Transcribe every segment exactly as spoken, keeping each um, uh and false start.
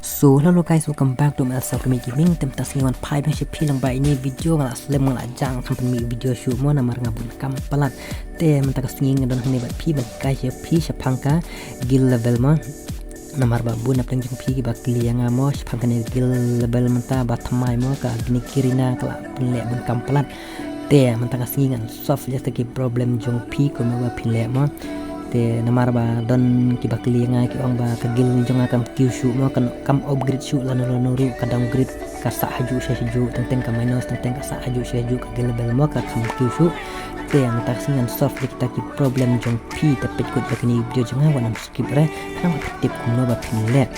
So hello guys, welcome back to Melsa Kami Gaming. Te mynta ka sngi wan phai biang sha phi lang bad ine i video, nga la slem nga la jah, ngam pynmih video shuh mo namar nga bun kam palat. Te mynta ka sngi nga don hangne bad phi ban hikai sha phi shaphang ka guild level mo. Namar ba bun na pdeng jong phi kiba kylli ïa nga mo shaphang kane ka guild level mynta ba thymmai mo, ka kine ki Garena ka la pynleh bun kam palat. Te mynta ka sngi ngan solve ïa kita ki problem jong phi kumno ba phin leh mo. Te namar ba don kiba kylli ïa nga, ki ong ba ka guild jong nga kam kiew shuh mo, kam, kam upgrade shuh, lano lano ruh ka downgrade, ka sah hajuh sha hajuh, teng teng ka minus, teng teng ka sah hajuh sha hajuh, ka guild level mo ka kam kiew shuh. Te mynta ka sngi ngan solve ïa kita ki problem jong phi, te peit kut ïa kane ka video jong nga wat nym skip re, khnang ba phin tip kumno ba phin leh.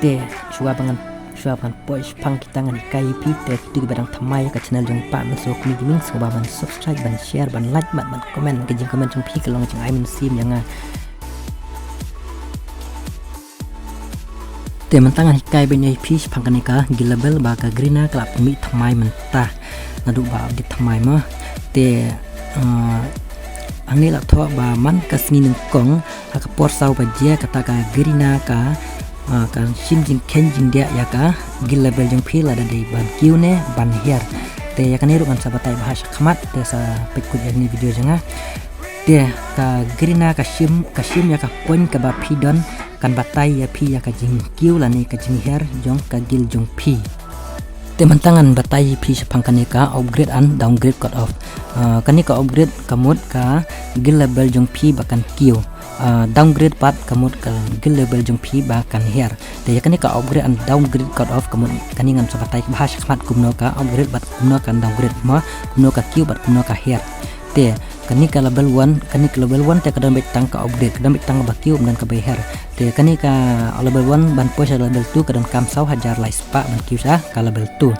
Te shuwa ba ngan, shuwa ba ngan poi shaphang kita, ngan hikai ïa phi. Te kito kiba dang thymmai ïa ka channel jong Pah Mynsngew Kmie Gaming, sngewbha ban subscribe, ban share, ban like, bad ban comment. Ka jingcomment jong phi ka long ka jingai mynsiem ïa nga. Te mynta ngan hikai beit ïa phi shaphang kane ka guild level ba ka Garena ka la pynmih thymmai mynta, naduh ba update thymmai mo. Te, uh, hangne la thoh ba man ka sngi nyngkong ha ka por saw baje kata ka Garena ka, ah, kan shim jingkheiñ jingdiah ïa ka guild level jong phi, lada dei ban kiew ne ban hiar. Te ïa kane ruh ngan sa batai bha shakhmat, te sa peit kut ïa kane ka video jong nga. Te ka Garena ka shim, ka shim ïa ka point kaba phi don, kan batai ïa phi ïa ka jingkiew lane ka jinghiar jong ka guild jong phi. Te mynta ngan batai ïa phi shaphang kane ka upgrade and downgrade cut off. Ah, kane ka upgrade ka mut ka guild level jong phi ba kan kiew. Ah, downgrade pat ka mut ka guild level jong phi ba kan hiar. Te ïa kane ka upgrade and downgrade cut off ka mut kane ngan sa batai bha shakhmat kumno ka upgrade bad kumno ka downgrade mo, kumno ka kiew bad kumno ka hiar. Te kane ka level one, kane ka level one te ka don beit tang ka upgrade, ka don beit tang kaba kiew, ym don kaba hiar. Te kane ka level one ban poi sha level two ka donkam saw hajar lai spah ban kiew sha ka level two.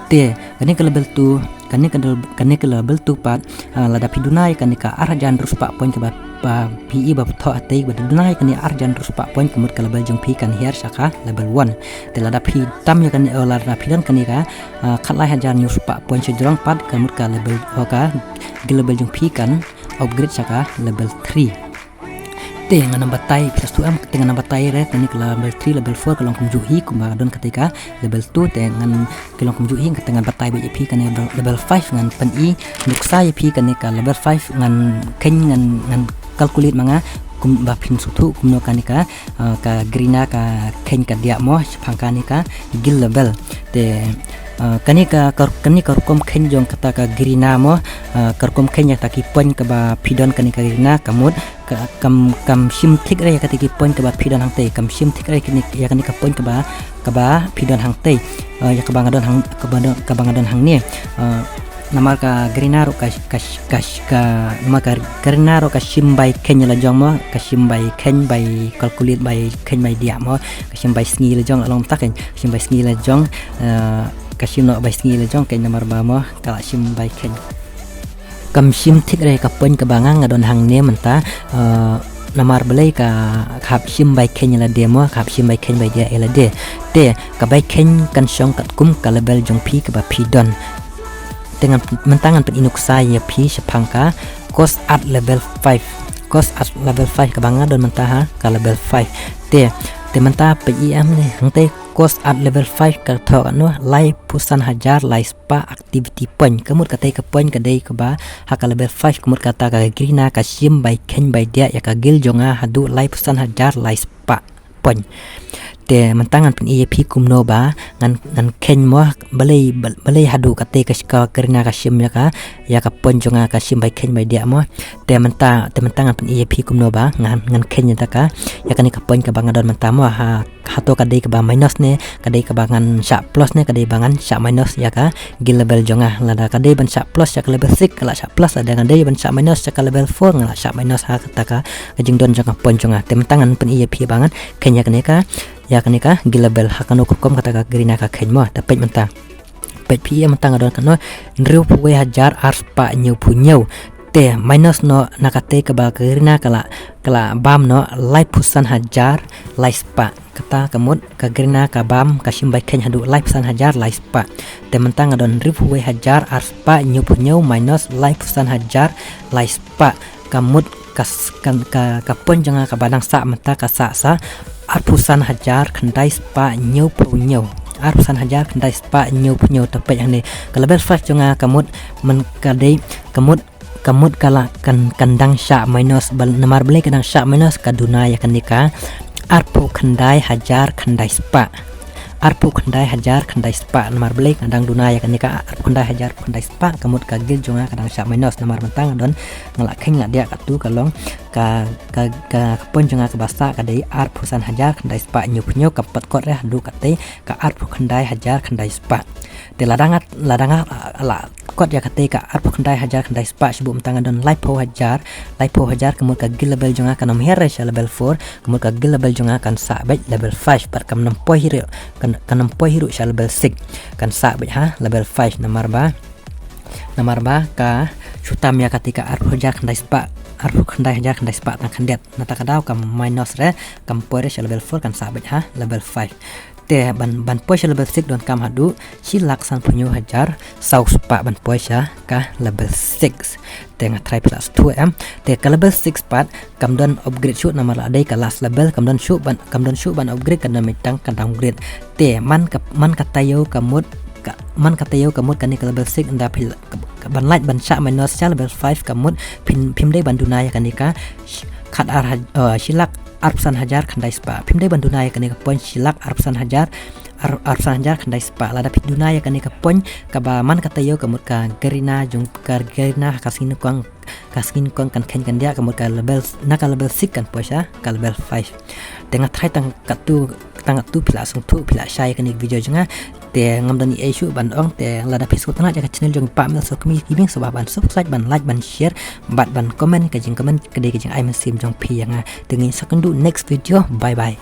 Te kane ka level two, kane ka, kane ka level two pat, ah, lada phi duna ïa kane ka ar hajar hynriew spah point kaba, ba phi i ba thoh hatei, ba duna ïa kane ar hajar hynriew spah point ka mut ka level jong phi kan hiar sha ka level one. Te lada phi tam ïa kane, oh, lada phi don kane ka, ah, khatlai hajar hynñiew spah point shajrong pat ka mut ka level, oh, ka guild level jong phi kan upgrade sha ka level three. Te ngan ym batai, phi sa shu em, te ngan ym batai re, kane ka level three, level four ka long kumjuh hi, kumba don katei ka level two, te ngan, ka long kumjuh hi, te ngan batai beit ïa phi kane level, level five, ngan pyni nuksa ïa phi kane ka level five, ngan kheiñ, ngan, ngan calculate ma nga, kumba phin sngewthuh kumno kane ka, ah, ka Garena ka kheiñ ka diah mo shaphang kane ka guild level. Te, ah, kane ka, ka, kane ka rukom kheiñ jong kata ka Garena mo, ah, ka rukom kheiñ ïa kata ki point kaba phi don kane ka Garena ka mut, ka, kam, kam shim thik re ïa kata ki point kaba phi don hangtei, kam shim thik re kine, ïa kane ka point kaba, kaba phi don hangtei. Ah, ïa kaba nga don hang, kaba don, kaba nga don hangne. Ah, namar ka Garena ruh ka, ka, ka, ka, namar ka Garena ruh ka shim bai kheiñ la jong mo, ka shim bai kheiñ, bai calculate, bai kheiñ bai diah mo, ka shim bai sngi la jong, la long mynta kheiñ, ka shim bai sngi la jong, eh, ka shim noh bai sngi la jong, kheiñ namar ba mo, ka la shim bai kheiñ. Kam shim thik re ka point kaba nga, nga don hangne mynta, eh, namar balei ka, ka hap shim bai kheiñ ïa lade mo, ka hap shim bai kheiñ bai diah ïa lade. Te, ka bai kheiñ kan shong katkum ka level jong phi kaba phi don. Te ngan, mynta ngan pyni nuksa ïa phi shaphang ka cost at level five. Cost at level five kaba nga don mynta ha ka level five. Te, te mynta peit ïa em ne, hangtei cost at level five ka thoh katno, laiphew san hajar lai spah activity point. Ka mut katei ka point ka dei kaba ha ka level five, ka mut kata ka Garena ka shim bai kheiñ bai diah ïa ka guild jong nga haduh laiphew san hajar lai spah point. Te mynta ngan pyni ïa phi kumno ba ngan, ngan kheiñ mo, balei, bal-, balei haduh katei ka, ka Garena ka shim ïa ka, ïa ka point jong nga ka shim bai kheiñ bai diah mo. Te mynta, te mynta ngan pyni ïa phi kumno ba ngan, ngan kheiñ ïa ka, ïa kane ka point kaba nga don mynta mo, ha, hato ka dei kaba minus ne, ka dei kaba ngan shah plus ne, ka dei ba ngan shah minus ïa ka guild level jong nga. Lada ka dei ban shah plus ïa ka level six, nga la shah plus, lada ka dei ban shah minus ïa ka level four, nga la shah minus ha kata ka, ka jingdon jong ka point jong nga. Te mynta ngan pyni ïa phi ba ngan kheiñ ïa kane ka, ïa kane ka guild level ha kano ka rukom kata ka Garena ka kheiñ mo. Te peit mynta. Peit phi ïa mynta nga don katno, hynriewphew wei hajar ar spah hynñiewphew hynñiew. Te minus noh na katei kaba ka Garena ka la, ka la bam noh laiphew san hajar lai spah. Kata ka mut ka Garena ka bam, ka shim bai kheiñ haduh laiphew san hajar lai spah. Te mynta nga don hynriewphew wei hajar ar spah hynñiewphew hynñiew minus laiphew san hajar lai spah. Ka mut ka s-, ka, ka, ka point jong nga kaba dang sah mynta ka sah sa arphew san hajar khyndai spah hynñiew phew hynñiew. Arphew san hajar khyndai spah hynñiew phew hynñiew. Te peit hangne, ka level five jong nga ka mut man ka dei, ka mut, ka mut ka la kan, kan dang shah minus. Bal-, namar balei ka dang shah minus? Ka duna ïa kane ka arphew khyndai hajar khyndai spah. Arphew khyndai hajar khyndai spah. Namar balei ka dang duna ïa kane ka arphew khyndai hajar khyndai spah? Ka mut ka guild jong nga ka dang shah minus. Namar mynta nga don, nga la kheiñ nga la diah, katto ka long ka, ka, ka, ka point jong nga kaba sah ka dei arphew san hajar khyndai spah hynñiew phew hynñiew. Kam pat kot re haduh katei ka arphew khyndai hajar khyndai spah. Te lada nga, lada nga, ah, la kot ïa katei ka arphew khyndai hajar khyndai spah, shu buh mynta nga don laiphew hajar, laiphew hajar, ka mut ka guild level jong nga kan ym hiar sha level four, ka mut ka guild level jong nga kan sah beit level five, bad kan ym poi hi ruh, kan, kan ym poi hi ruh sha level six, kan sah beit ha level five. Namar ba, namar ba ka shu tam ïa katei ka arphew hajar khyndai spah, arphew khyndai hajar khyndai spah tang khyndiat. Nangta ka daw ka minus re, kam poi re sha level four, kan sah beit ha level five. Te ban, ban poi sha level six donkam haduh shi lak sanphew hynñiew hajar saw spah ban poi sha ka level six. Te nga tharai phi la sngewthuh em. Te ka level six pat kam don upgrade shuh, namar la dei ka last level, kam don shuh ban, kam don shuh ban upgrade, ka don beit tang ka downgrade. Te man ka, man ka taïew ka mut ka, man ka taïew ka mut kane ka level six, ynda phi la, ka, ka ban lait ban shah minus sha level five ka mut phin, phim dei ban duna ïa kane ka sh-, khat ar haj-, eh, shi lak arphew san hajar khyndai spah. Phim dei ban duna ïa kane ka point shi lak arphew san hajar, ar-, arphew san hajar khyndai spah. Lada phi duna ïa kane ka point kaba man ka taïew ka mut ka Garena jong, ka Garena ha ka sngi nyngkong, ka sngi nyngkong kan kheiñ kan diah, ka mut ka level, na ka level six kan poi sha ka level five. Te nga tharai tang katto, tang katto phi la sngewthuh, phi la shai ïa kane ka video jong nga. Te ngam don ei ei shuh ban ong, te lada phi sngewtynnat ïa ka channel jong Pamel Sokmi Gaming, sngewbha ban subscribe, ban like, ban share, bad ban comment, ka jingcomment ka dei ka jingai mynsiem jong phi ïa nga. Te ngin sa ïakynduh next video. Bye bye.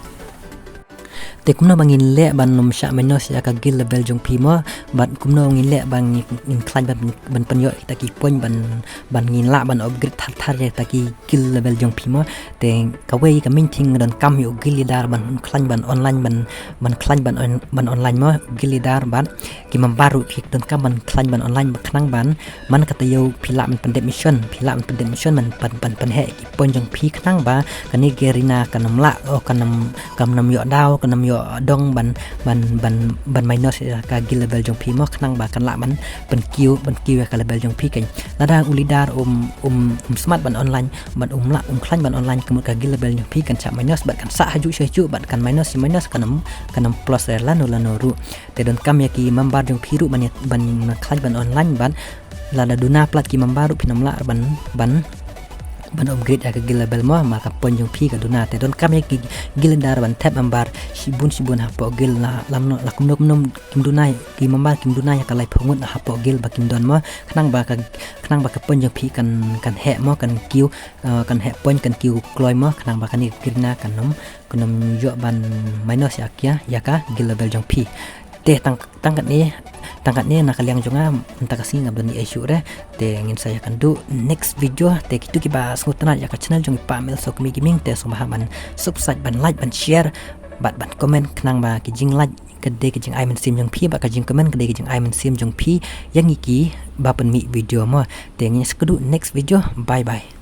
Te kumno ba ngin leh ban ym shah minus ïa ka guild level jong phi mo, bad kumno ngin leh ba ngin, ngin khlaiñ ban, ban pynïoh kita ki point ban, ban ngin lah ban upgrade thar thar ïa kita ki guild level jong phi mo. Te kawei ka main thing donkam ïa u guild leader ban khlaiñ ban online, ban, ban khlaiñ ban on-, ban online mo, guild leader bad ki member ruh ki donkam ban khlaiñ ban online, ba khnang ban man ka taïew phi lah ban pyndep mission, phi lah ban pyndep mission ban, ban, ban pynheh ki point jong phi, khnang ba kane ka Garena kan ym lah, oh, kan ym, kan ym ïoh daw, kan ym ïoh dong ban, ban, ban, ban minus ïa ka guild level jong phi mo, khnang ba kan lah ban pynkiew, ban kiew ïa ka level jong phi. Keiñ lada u leader um, um, um smat ban online, bad um lah, um khlaiñ ban online, ka mut ka guild level jong phi kan shah minus, bad kan sah hajuh sha hajuh, bad kan minus sha minus, kan ym, kan ym plus lano lano ruh. Te donkam ïa ki member jong phi ruh ban ïa, ban khlaiñ ban online, bad lada duna palat ki member ruh phin ym lah ban, ban, ban upgrade ïa ka guild level mo, namar ka point jong phi ka duna. Te donkam ïa ki guild leader ban thep member shibun shibun hapoh guild, la, la kumno, la kumno kumno kim duna, ki member kim duna ïa ka laiphew ngut hapoh guild ba kim don mo, khnang ba ka, khnang ba ka point jong phi kan, kan heh mo, kan kiew, eh, kan heh point, kan kiew kloi mo, khnang ba kane ka Garena kan ym, kan ym ïoh ban minus ïa ka, ïa ka guild level jong phi. Te tang, tang katne, tang katne na ka liang jong nga mynta ka sngi, ngam don ei ei shuh re. Te ngin sa ïakynduh next video. Te kito kiba sngewtynnat ïa ka channel jong i Pamel Sokmi Gaming, te sngewbha ban subscribe, ban like, ban share, bad ban comment, khnang ba ka jinglike ka dei ka jingai mynsiem jong phi, bad ka jingcomment ka dei ka jingai mynsiem jong phi ïa ngi kiba pynmih video mo. Te ngin sa ïakynduh next video. Bye bye.